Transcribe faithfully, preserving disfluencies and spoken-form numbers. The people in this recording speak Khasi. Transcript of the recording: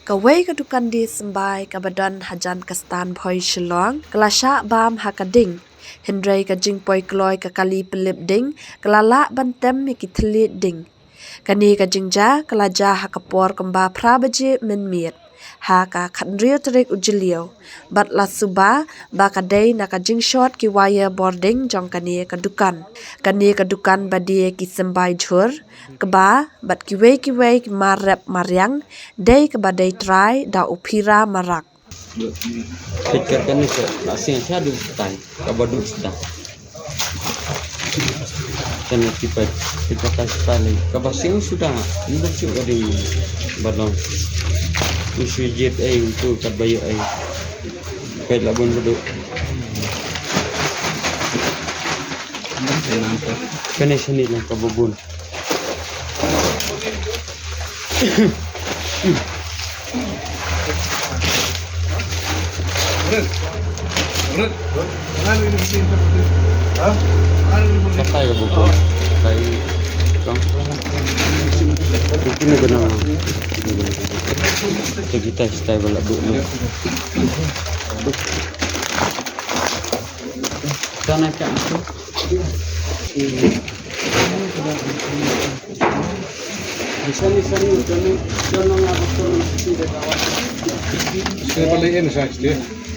Kawei ka dukan die symbai kaba don hajan ka Stan Bhoi Shillong, ka la shah bam ha ka ding. Hynrei ka jingpoi kloi ka kali pyllip ding, ka la lah ban tem ïa ki thylliej ding. Kane ka jingjia, ka la jia ha ka por kumba phra baje mynmiet. Ha ka khathynriew tarik u Jylliew. Bad la suba, ba ka dei na ka jingshot ki wire bording jong kane ka dukan. Kane ka dukan ba die ki symbai jhur, kba, bad kiwei kiwei ki mar rep mar riang, dei kaba dei trai da u Phira Marak. Peit ka kane ka, la sing sha du stai, kaba du stai. Kane ki peit, peit ka stai lei, kaba sing suda, ni ba sing ka ding ba long. Ni shu jied ei, utu kat ba ïoh ei. Peit la bun ba du. Kane sini lang kaba bun. Katai ka buku. Katai kong. Buku ni kena. Kita kita bala buku ni. Sana ka. Saya balik in sa.